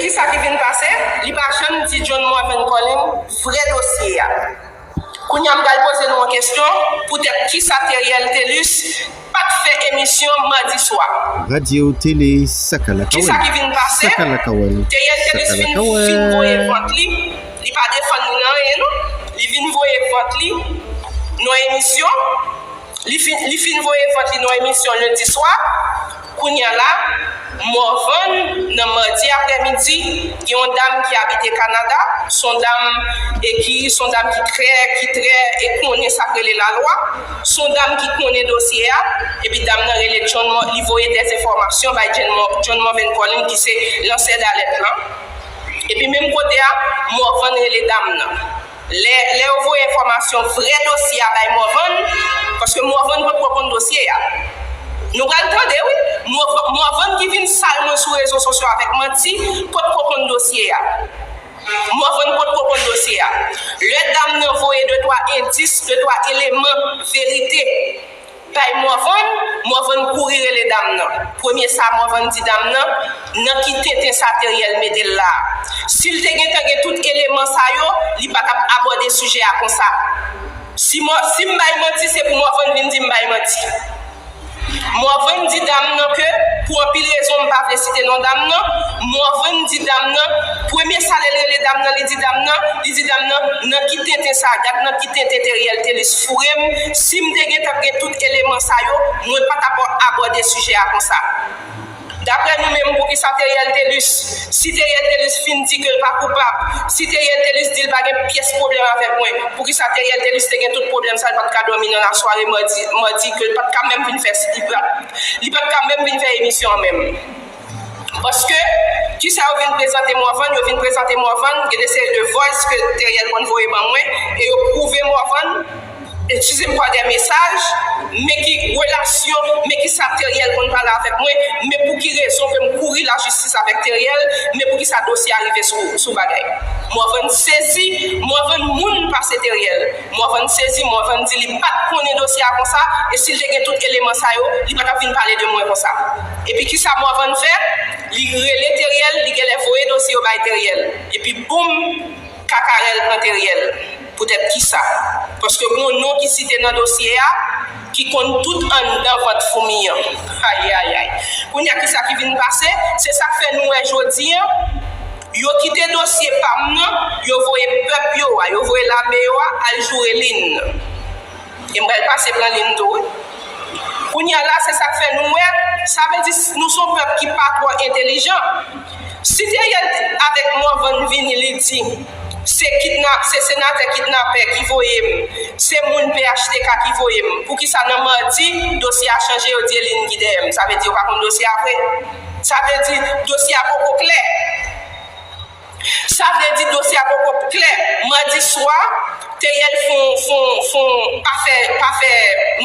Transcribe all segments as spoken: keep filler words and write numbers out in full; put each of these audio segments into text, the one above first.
Kisa ki vin pase? Li pa janm di John Morvan Collin vrè dosye a. Kounye a m pral poze nou yon kesyon, poutèt kisa Theriel Thelus pa t fè emisyon madi swa? Radyo, tele, sa ka lakawèl. Kisa ki vin pase? Sa ka lakawèl. Theriel Thelus vin, vin voye vant li, li pa defann li nan anyen non. Li vin voye vant li nan emisyon, li fin, li fin voye vant li nan emisyon lendi swa. Kounye a la, Morvan, nan madi aprèmidi, gen yon dam ki abite Kanada, se yon dam e ki se yon dam ki trè, ki trè e konnen sa k rele lalwa, se yon dam ki konnen dosye a, epi dam nan rele John, li voye dèzenfòmasyon bay John Morvan Collin ki se lansè dalèt lan. Epi menm kote a, Morvan rele dam nan. Lè, lè yo voye enfòmasyon vrè dosye a bay Morvan, paske Morvan potko konn dosye a. Nou pral tande wi, Morvan ki vin sal mwen sou rezo sosyo avèk manti, potko konn dosye a. Morvan potko konn dosye a. Lè dam nan voye de twa endis, de twa eleman verite bay Morvan, Morvan kouri rele dam nan. Premye sa Morvan di dam nan, nan ki tenten sa Theriel mete l la a? Si l te gentan gen tout eleman sa yo, li pa t ap abòde sijè a konsa. Si, si m bay manti, se pou Morvan vin di m bay manti. Morvan di dam nan ke, pou anpil rezon m pa vle site non dam nan, Morvan di dam nan, premye sa lè l rele dam nan, li di dam nan, li di dam nan, nan ki tenten sa, gad nan ki tenten Theriel Thelus foure m, si m te gentan gen tout eleman sa yo, mwen pa t ap abòde sijè a konsa. Daprè nou menm, poukisa Theriel Thelus, si Theriel Thelus fin di ke l pa koupab, si Theriel Thelus di l pa gen pyès pwoblèm avèk mwen, poukisa Theriel Thelus te gen tout pwoblèm sa, l pa t ka dòmi nan lasware madi, madi ke l pa t ka menm vin fè, li pa t ka menm vin fè emisyon an menm? Paske, kisa yo vin prezante Morvan? Yo vin prezante Morvan, gen de seri de voice ke Theriel konn voye ban mwen, e yo pwouve Morvan, eskize m, pa de mesaj, men ki relasyon, men kisa Theriel konn pale avèk mwen, men pou ki rezon ke m kouri lajistis avèk Theriel, men pou kisa dosye a rive sou, sou bagay. Morvan sezi, Morvan moun pase Theriel. Morvan sezi, Morvan di li pa t konnen dosye a konsa, e si l te gen tout eleman sa yo, li pa t ap vin pale de mwen konsa. Epi kisa Morvan fè? Li rele Theriel, li genlè voye dosye yo bay Theriel. Epi boum, kakarèl pran Theriel. Poutèt kisa? Paske gon non ki site nan dosye a ki konn tout anndan vant foumi an. Ayayay. Kounye a kisa ki vin pase? Se sa k fè nou wè jodi a, yo kite dosye pa m nan, yo voye pèp yo a, yo voye lame yo a al joure Lynn. E m pral pase pran Lynn tou wi. Kounye a la, se sa k fè nou wè, sa vle di nou se yon pèp ki pa twò entelijan. Si Theriel avèk Morvan vini, li di, se kidnap, se senatè kidnapè ki voye m, se moun P H T K ki voye m, poukisa nan madi dosye a chanje, yo di e Lynn ki dèyè m? Sa vle di yo pa konn dosye a vre. Sa vle di dosye a poko klè. Sa vle di dosye a poko klè. Madi swa, Theriel fon, fon, fon, pa fè, pa fè,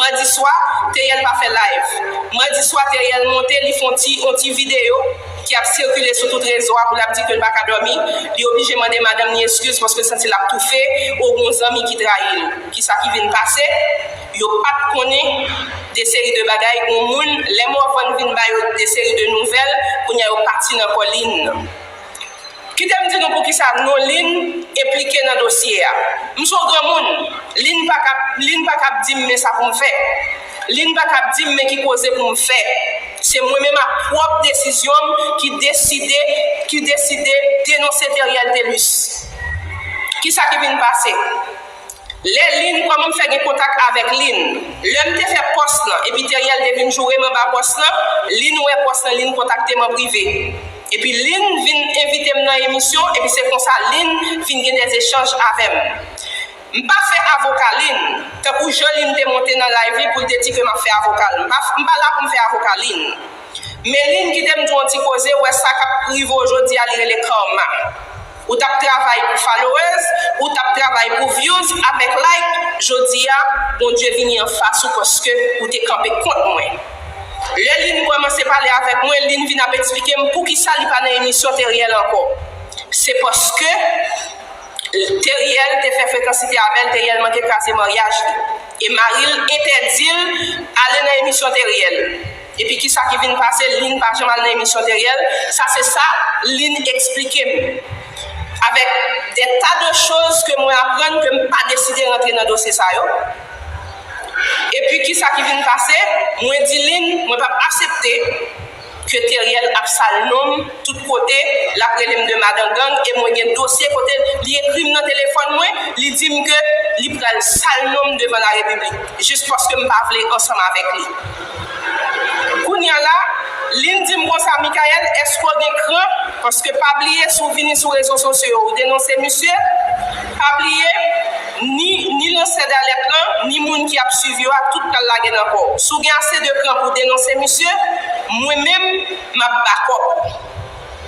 madi swa, Theriel pa fè live. Madi swa, Theriel monte, li fon ti, yon ti videyo ki ap sikile sou tout rezo a pou l ap di ke l pa ka dòmi. Li oblije mande madanm li eskiz paske l santi l ap toufe, o gon zanmi ki trayi l. Kisa ki vin pase? Yo pa t konnen de seri de bagay, gon moun, lè Morvan vin ba yo de seri de nouvèl, kounye a yo pati nan kò Lynn. Kite m di nou poukisa non Lynn enplike nan dosye a. M se yon granmoun. Lynn pa ka, Lynn pa ka ap di m men sa pou m fè. Lynn pa ka ap di m men ki koze pou m fè. Se mwen menm ak pwòp desizyon m ki deside, ki deside denonse Theriel Thelus. Kisa ki vin pase? Lè Lynn, kòman m fè gen kontak avèk Lynn? Lè m te fè pòs lan, epi Theriel te vin joure m anba pòs lan, Lynn wè pòs lan, Lynn kontakte m an prive. Epi Lynn vin envite m nan emisyon, epi se konsa Lynn vin gen dè echanj avè m. M pa fè avoka Lynn, tankou jan Lynn te monte nan live li pou l te di ke m ap fè avoka l. M pa, m pa la pou m fè avoka Lynn. Men Lynn, kite m di w yon ti koze, ou wè sa k ap rive w jodi a, li rele karma. Ou t ap travay pou followers, ou t ap travay pou views avèk like, jodi a, Bondye vini anfas ou paske ou te kanpe kont mwen. Lè Lynn kòmanse pale avèk mwen, Lynn vin ap eksplike m poukisa li pa nan emisyon Theriel ankò. Se paske Theriel te fè frekansite avè l, Theriel manke kraze maryaj li. E mari l entèdi l ale nan emisyon Theriel. Epi kisa ki vin pase, Lynn pa janm al nan emisyon Teriel. Sa se sa Lynn eksplike m. Avèk de ta de choz ke mwen aprann ke m pa deside rantre nan dosye sa yo. Epi kisa ki vin pase, mwen di Lynn, mwen p ap aksepte ke Teriel ap sal non m tout kote, l ap rele m de madan gang, e mwen gen dosye kote li ekri m nan telefòn mwen, li di m ke li pral sal non m devan larepiblik, jis paske m pa vle ansanm avèk li. Kounye a la, Lynn di m konsa, Michael, èske w gen kran? Paske pa bliye, si w vini sou rezo sosyo yo, ou denonse misye, pa bliye, ni, ni lansè dalèt lan, ni moun ki ap swiv yo a, tout pral lage nan kò w. Si w gen ase de kran pou w denonse misye, mwen menm, m ap bakòp ou.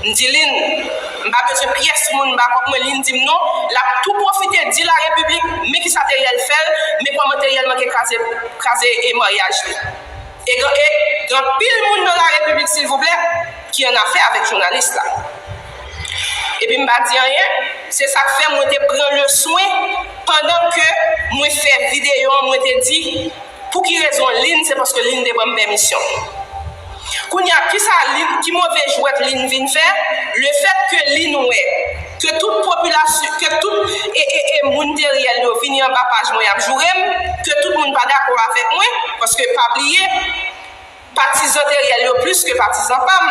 M di Lynn, m pa bezwen pyès moun bakòp mwen, Lynn di m non, l ap tou pwofite di larepiblik, men kisa Teriel fè l, men kòman Teriel manke kraze, kraze e maryaj li. E gen, e gen anpil moun nan larepiblik, silvouplè, ki annafè avèk jounalis la. Epi m pa di anyen, se sa k fè mwen te pran le swen pandan ke mwen fè videyo an, mwen te di, pou ki rezon Lynn, se paske Lynn te ban m pèmisyon. Kounye a, kisa Lynn, ki move jwèt Lynn vin fè? Lefèt ke Lynn wè ke tout popilasyon, ke tout e, e, e moun Teriel yo vini anba paj mwen ap joure m, ke tout moun pa dakò avèk mwen, paske pa bliye, patizan Teriel yo plis ke patizan pa m.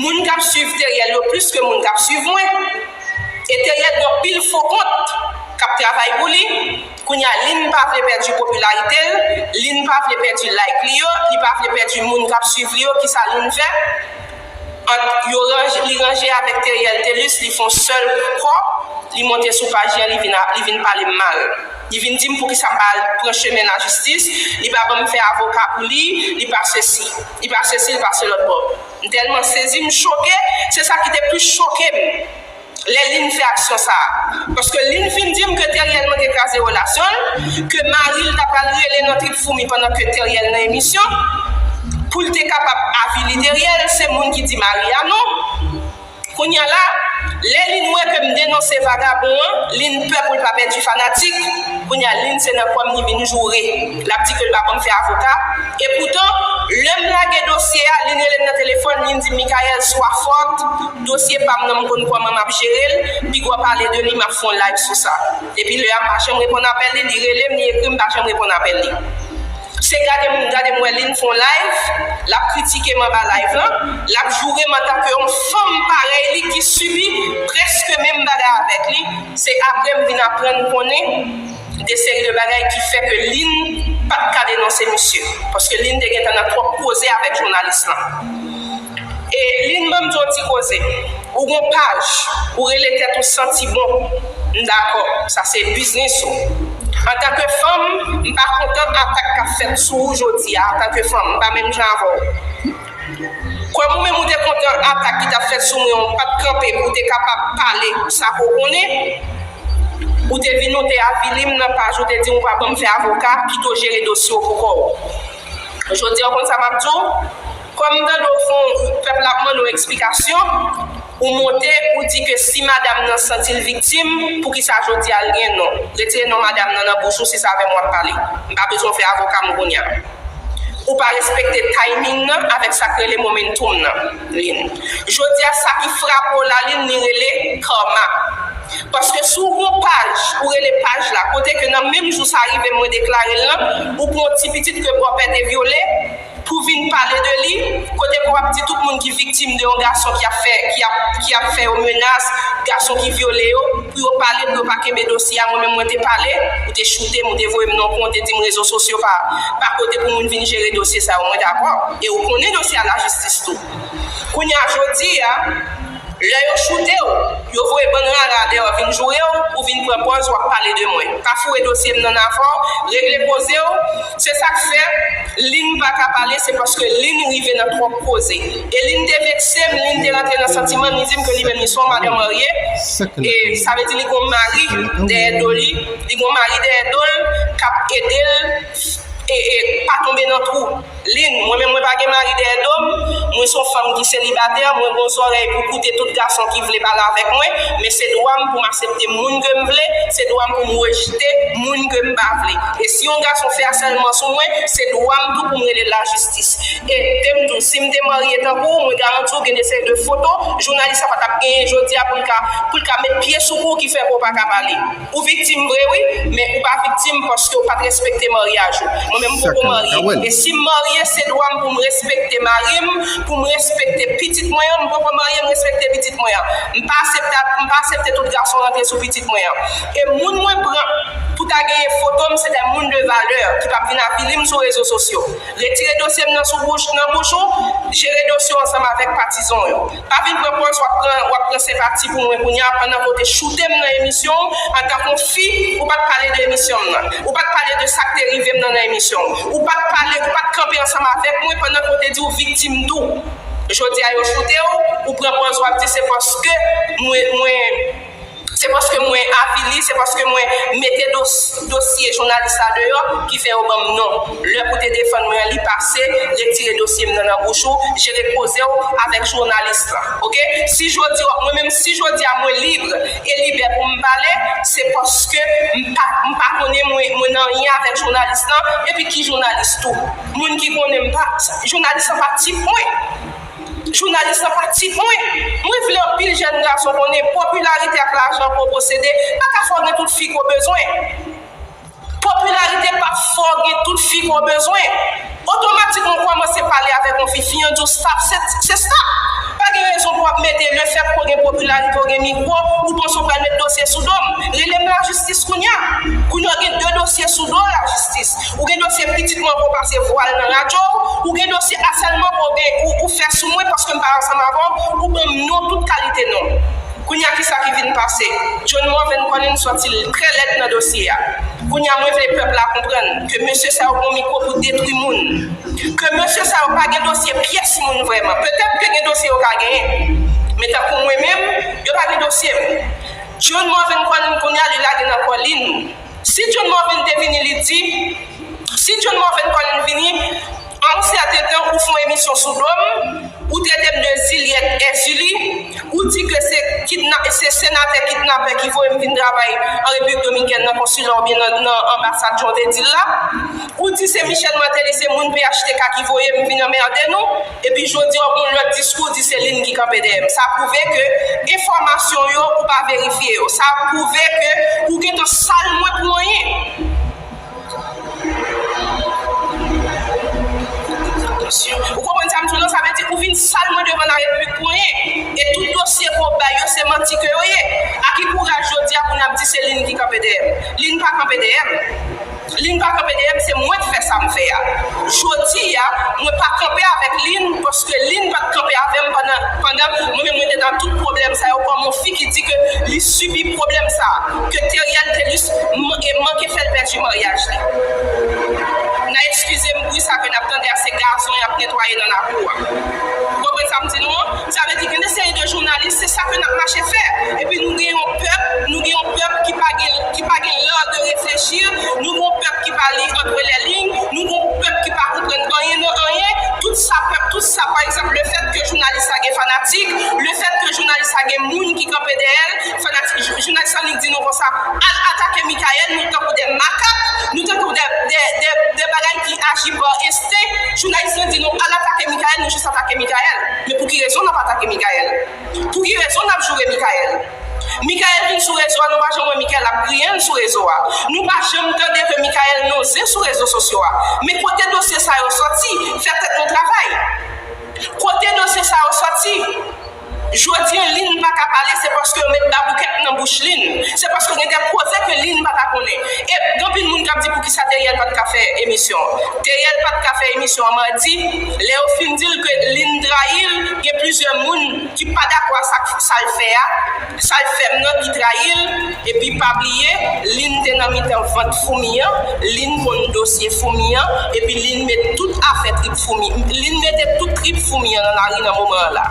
Moun k ap swiv Teriel yo plis ke moun k ap swiv mwen. E Teriel gen anpil fo kont k ap travay pou li. Kounye a, Lynn pa vle pèdi popilarite l, Lynn pa vle pèdi like li yo, li pa vle pèdi moun k ap swiv li yo, kisa Lynn fè? Ant yo ranje, li ranje avèk Teriel Telus, li fè yon sèl kò, li monte sou paj li an, li vin, li vin pale m mal. Li vin di m poukisa m pa al pran chemen lajistis, li pa ban m fè avoka pou li, li pa sesi, li pa sesi, li pa se lòt bò. M tèlman sezi, m choke, se sa ki te plis choke m. Lè Lynn fè aksyon sa a. Paske Lynn fin di m ke Teriel manke kraze relasyon l, ke mari l ta pral rele nan trip foumi pandan ke Teriel nan emisyon, pou l te kapab avili Teriel, se moun ki di mari a non. Kounye a la, lè Lynn wè ke m denonse vagabon an, Lynn pè pou l pa pèdi fanatik, kounye a Lynn se nan kò m li vin joure. L ap di ke l pa konn fè avoka. Epoutan, lè m lage dosye a, Lynn rele m nan telefòn, Lynn di m, Michael, swa fòt, dosye pa m nan, m konn kòman m ap jere l, piga w pale de li, m ap fè yon live sou sa. Depi lè a, m pa janm reponn apèl li, li rele m, li ekri m, m pa janm reponn apèl li. Se gade m, gade m wè Lynn fè yon live, l ap kritike m anba live lan, l ap joure m antanke yon fanm parèy li ki sibi prèske menm bagay avèk li. Se apre m vin aprann konnen de seri de bagay ki fè ke Lynn pa t ka denonse misye. Paske Lynn te gentan nan twòp koze avèk jounalis lan. E Lynn, ban m di w yon ti koze. Ou gon paj, ou rele tèt ou Santi Bon. M dakò, sa se biznis ou. Antanke fanm, m pa kontan atak k ap fèt sou ou jodi a, antanke fanm, m pa menm jan avè w. Kòm ou menm ou te kontan atak ki t ap fèt sou mwen an, ou pa t kanpe pou w te kapab pale sa ke w konnen, ou te vin, ou te avili m nan paj, ou te di m ou pa ban m fè avoka, kite w jere dosye w pou kò w. Jodi a, w konn sa m ap di w? Kòm m tande w fè yon, pèp la ap mande w eksplikasyon, ou monte, ou di ke si madanm nan santi l viktim, poukisa jodi a l gen non? Retire non madanm nan nan bouch ou si se avè m w ap pale. M pa bezwen w fè avoka m kounye a. Ou pa respekte timing nan avèk sa k rele momentum nan, Lynn. Jodi a, sa ki frape w la, Lynn, li rele karma. Paske si w gon paj, ou rele paj la, kote ke nan menm jou sa rive mwen deklare l lan, ou pran yon ti pitit ke bòpè te vyole, pou vin pale de li, kote ke w ap di tout moun ki viktim de yon gason ki ap fè, ki ap, ki ap fè yo menas, gason ki vyole yo, pou yo pale, pou yo pa kenbe dosye a, mwen menm mwen te pale, ou te choute m, ou te voye m nan yon kwen, ou te di m rezo sosyo pa, pa kote pou moun vin jere dosye sa yo, mwen dakò. E ou konnen dosye a lajistis tou. Kounye a jodi a, lè yo choute w, yo voye bann rara dèyè w vin joure w, ou vin pran pòz w ap pale de mwen. Pa foure dosye m nan afè w, regle koze w. Se sa k fè Lynn pa ka pale, se paske Lynn rive nan twòp koze. E Lynn te vekse m, Lynn te rantre nan santiman, li di m ke li menm li se yon madanm marye. E sa vle di li gon mari dèyè do li, li gon mari dèyè do l k ap ede l e, e, pa tonbe nan twou. Lynn, mwen menm mwen pa gen mari dèyè do m, mwen se yon fanm ki selibatè, mwen gen zòrèy pou koute tout gason ki vle pale avèk mwen, men se dwa m pou m aksepte moun ke m vle, se dwa m pou m rejte moun ke m pa vle. E si yon gason fè asèlman sou mwen, se dwa m tou pou m rele lajistis. E te m di w, si m te marye tankou w, mwen garanti w gen de seri de foto, jounalis la pa t ap genyen jodi a pou l ka, pou l ka met pye sou kou ki fè ke w pa ka pale. Ou viktim vre wi, men ou pa viktim paske ou pa t respekte maryaj ou. Mwen menm m poko marye. E si m marye, se dwa m pou m respekte mari m, pou m respekte pitit mwen an, m poko marye, m respekte pitit mwen an. M pa aksepte, m pa aksepte tout gason rantre sou pitit mwen an. E moun mwen pran pou ta genyen foto m, se de moun de valè ki p ap vin avili m sou rezo sosyo. Retire dosye m nan sou bouch, nan bouch ou, jere dosye w ansanm avèk patizan w yo. Pa vin pran pòz w ap pran, w ap pran senpati pou mwen kounye a pandan ke w te choute m nan emisyon w antanke yon fi, ou pa t pale de emisyon m nan. Ou pa t pale de sa k te rive m nan, nan emisyon w. Ou pa t pale, ou pa t kanpe ansanm avèk mwen pandan ke w te di w viktim tou. Jodi a yo choute w, ou pran pòz w ap di se paske mwen, mwen, se paske mwen avili, se paske mwen mete dos-, dosye jounalis la deyò ki fè yo ban m non. Lè pou te defann mwen an, li pase, retire dosye m nan, nan bouch ou, jere koze w avèk jounalis lan. Oke? Si jodi a, mwen menm, si jodi a mwen lib e libè pou m pale, se paske m pa, m pa konnen mwen, mwen nan anyen avèk jounalis lan, epi ki jounalis tou. Moun ki konnen m pa, jounalis lan pa tip mwen. Jounalis lan pa tip mwen. Mwen vle anpil jèn gason konnen popilarite ak lajan ke w posede pa ka fè w gen tout fi ke w bezwen. Popilarite p ap fè w gen tout fi ke w bezwen. Otomatikman, w kòmanse pale avèk yon fi, fi an di w stop, se, se stop. Pa gen rezon pou w ap mete lefètke w gen popilarite, w gen mikwo, ou panse w pral met dosye sou do m. Rele m lajistis kounye a. Kounye a w gen de dosye sou do w lajistis. Ou gen dosye pitit mwen ke w pase vwal nan radyo, ou gen dosye asèlman ke w gen, ou, ou fè sou mwen paske m pa ansanm avè w, ou ban m non, tout kalite non. Kounye a kisa ki vin pase? John Morven Collins sòti l trè lèd nan dosye a. Kounye a mwen vle pèp la konprann ke mesye sa yo gon mikwo pou detwi moun. Ke mesye sa yo pa gen dosye pyès moun vrèman. Petèt ke gen dosye yo ka genyen. Men tankou mwen menm, yo pa gen dosye m. John Morven Collins kounye a li lage nan kò Lynn. Si John Morven te vini, li di, si John Morven Collins vini, a yon sèten tan, ou fè yon emisyon sou do m, ou trete m de Zilyèt Èzili, ou di ke se kidna-, se senatè kidnapè ki voye m vin travay an Repiblik Dominikèn nan konsila oubyen nan, nan anbasad, jan w te di l la. Ou di se Michel Martelly, se moun P H T K ki voye m vin anmède nou. Epi jodi a, w gon lòt diskou, w di se Lynn ki kanpe dèyè m. Sa pwouve ke enfòmasyon w yo, ou pa verifye yo. Sa pwouve ke ou gentan sal mwen pou anyen. Ou konprann sa m di w lan? Sa vle di ou vin sal mwen devan larepiblik pou anyen. E tout dosye ke w bay yo, se manti ke yo ye. A ki kouraj jodi a pou n ap di se Lynn ki kanpe dèyè m? Lynn pa kanpe dèyè m. Lynn pa kanpe dèyè m, se mwen k fè sa m fè a. Jodi a, mwen pa kanpe avèk Lynn, paske Lynn pa t kanpe avè m pandan, pandan mwen menm mwen te nan tout pwoblèm sa yo, kòm yon fi ki di ke li sibi pwoblèm sa a, ke Theriel Thelus man-, e manke fè l pèdi maryaj li. N a eskize m bri sa ke n ap tande a, se gazon y ap netwaye nan lakou a. Ou konprann sa m di nou an? Sa vle di gen de seri de jounalis, se sa ke n ap mache fè. Epi nou gen yon pèp, nou gen yon pèp ki pa gen, ki pa gen lè de reflechi, nou gen yon pèp ki pa li entre les lignes, nou gen yon pèp ki pa konprann anyen nan anyen. Tout sa pèp, tout sa, pa egzanp, lefètke jounalis la gen fanatik, lefètke jounalis la gen moun ki kanpe dèyè l, fanatik, jou-, jounalis la annik di nou konsa, al atake Michael, nou tankou de makak, nou tankou de, de, de, de bagay ki aji pa ensten. Jounalis la di nou al atake Michael, nou jis atake Michael. Men pou ki rezon n ap atake Michael? Pou ki rezon n ap joure Michael? Michael vin sou rezo a, nou pa janm wè Michael ap griyen sou rezo a. Nou pa janm tande ke Michael noze sou rezo sosyo a. Men kote dosye sa yo sòti? Fè tèt nou travay. Kote dosye sa yo sòti? Jodi a, Lynn pa ka pale, se paske yo met baboukèt nan bouch Lynn. Se paske gen de koze ke Lynn pa ta konnen. E gen anpil moun k ap di poukisa Theriel pa t ka fè emisyon. Theriel pa t ka fè emisyon an madi. Lè yo fin di l ke Lynn trayi l, gen plizyè moun ki pa dakò a sa, sa l fè a, sa l fè m nan ki trayi l, epi pa bliye, Lynn te nan mitan vant foumi an, Lynn konn dosye foumi an, epi Lynn met tout afè trip foumi, Lynn mete tout trip foumi an nan lari nan moman an la.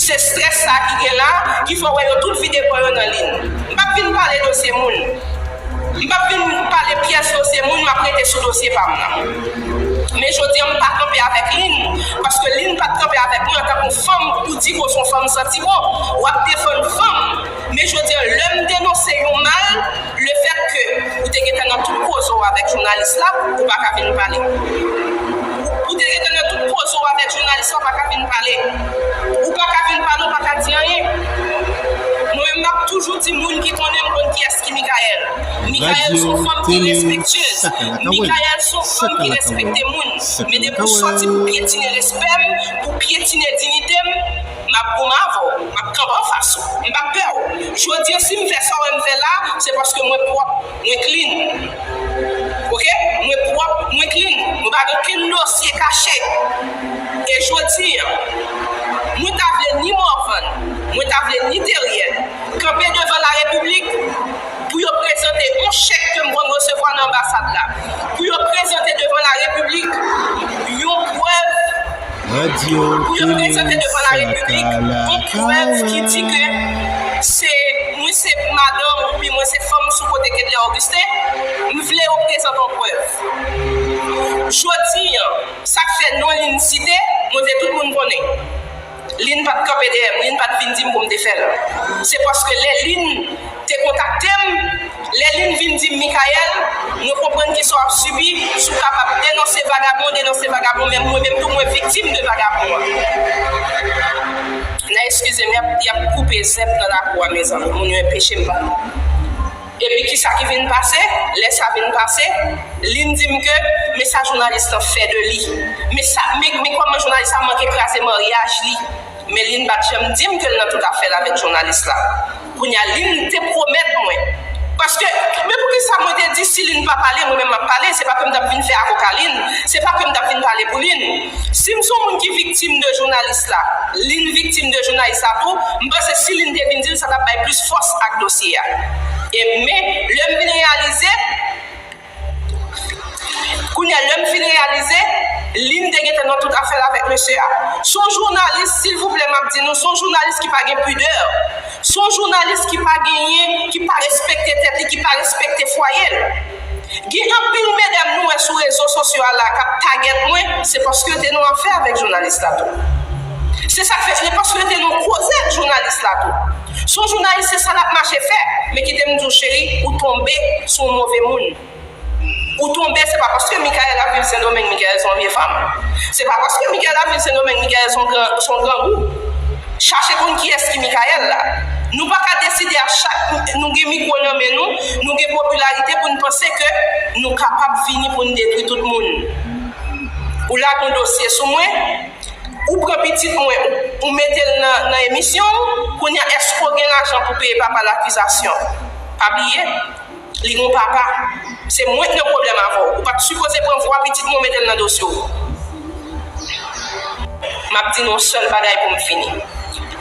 Se strès sa ki gen la, ki fè w wè yo tout vide kò yo nan Lynn. M p ap vin pale dosye moun. M p ap vin pale pyès dosye moun, m ap rete sou dosye pa m nan. Men jodi a, m pa kanpe avèk Lynn, paske Lynn pa t kanpe avèk mwen antanke yon fanm pou di ke w se yon fanm santiman, w ap defann fanm. Men jodi a, lè m denonse yon mal, lefètke ou te gentan nan tout koze w avèk jounalis la, ou pa ka vin pale. Ou te gentan nan tout koze w avèk jounalis la, ou pa ka vin pale. Ou pa ka vin pale, ou pa ka di anyen. Mwen menm, m ap toujou di moun ki konnen m konn kiyès ki Michaël. Michaël se yon fanm ki respektyez. Michaël se yon fanm ki respekte moun. Men depi w sòti pou pyetine respè m, pou pyetine diyite m, m ap goumen avè w. M ap kanpe anfas ou. M p ap pè w. Jodi a, si m fè sa w wè m fè la, se paske mwen pwòp, mwen clean. Oke? Mwen pwòp, mwen clean. Mwen pa gen okenn dosye kache. E jodi a, mwen ta vle ni Morvan, mwen ta vle ni Teriel kanpe devan larepiblik pou yo prezante yon chèk ke m konn resevwa nan anbasad la, pou yo prezante devan larepiblik yon prèv, pou yo prezante devan larepiblik yon prèv ki di ke se mwen se madanm oubyen mwen se fanm sou kote Kedler Augustin, m vle yo prezante yon prèv. Jodi a, sa k fè non Lynn site, mwen vle tout moun konnen. Lynn pa t kanpe dèyè m, Lynn pa t vin di m pou m te fè l. Se paske lè Lynn te kontakte m, lè Lynn vin di m, Michaël, mwen konprann kisa w ap sibi, si w kapab denonse vagabon, denonse vagabon, men mwen menm tou, mwen viktim de vagabon an. N a eskize m, y ap, y ap koupe zèb nan lakou a, mezanmi, moun yo enpeche m pale. Epi kisa ki vin pase? Lè sa vin pase, Lynn di m ke, men sa jounalis lan fè de li. Men sa, men, men kòman jounalis la manke kraze maryaj li. Men Lynn pa t janm di m ke l nan tout afè l avèk jounalis la. Kounye a, Lynn te pwomèt mwen. Paske, men poukisa mwen te di si Lynn pa pale, mwen menm m ap pale, se pa ke m t ap vin fè avoka Lynn, se pa ke m t ap vin pale pou Lynn. Si m se yon moun ki viktim de jounalis la, Lynn viktim de jounalis la tou, m panse si Lynn te vin di l, sa t ap bay plis fòs ak dosye a. E men, lè m vin reyalize, kounye a, lè m fin reyalize, Lynn te gentan nan tout afè l avèk mesye a. Se yon jounalis, silvouplè, m ap di nou, se yon jounalis ki pa gen pidè. Se yon jounalis ki pa genyen, ki pa respekte tèt li, ki pa respekte fwaye l. Gen anpil medam nou wè sou rezo sosyo a la k ap tagèt mwen, se paske yo te nan afè avèk jounalis la tou. Se sa k fè, se paske yo te nan koze ak jounalis la tou. Se yon jounalis, se sa l ap mache fè. Men kite m di w, cheri, ou tonbe sou yon move moun. Ou tonbe, se pa paske Michaël ap viv Sendomeng, Michaël se yon vye fanm. Se pa paske Michaël ap viv Sendomeng, Michaël se yon gran, se yon grangou. Chache konn kiyès ki Michaël la. Nou pa ka deside a chak, nou gen mikwo nan men nou, nou gen popilarite pou n panse ke nou kapab vini pou n detwi tout moun. Ou lage yon dosye sou mwen, ou pran pitit mwen, ou, ou mete l nan, nan emisyon w, kounye a èske w gen lajan pou peye papa l akizasyon? Pa bliye, li gon papa. Se mwen k nan pwoblèm avè w. Ou pa t sipoze pran vwa pitit mwen mete l nan dosye w. M ap di nou yon sèl bagay pou m fini.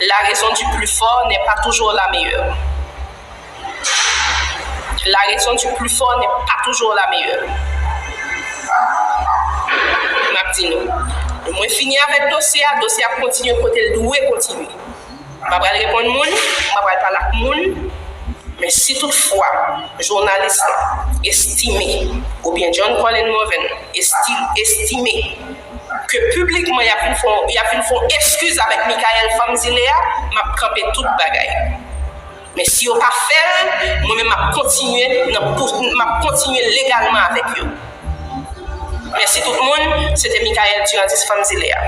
La raison du plus fort n'est pas toujours la meilleure. La raison du plus fort n'est pas toujours la meilleure. M ap di nou. Mwen fini avèk dosye a, dosye a ap kontinye kote l dwe kontinye. M pa pral reponn moun, m pa pral pale ak moun, men si toutfwa jounalis lan estime, oubyen John Colin Morvan esti-, estime ke piblikman y ap vin fè, y ap vin fè yon eskiz avèk Michaël fanm zile a, m ap kanpe tout bagay. Men si yo pa fè l, mwen menm m ap kontinye nan pou-, m ap kontinye legalman avèk yo. Mèsi tout moun, se te Michaël Durandis fanm zile a.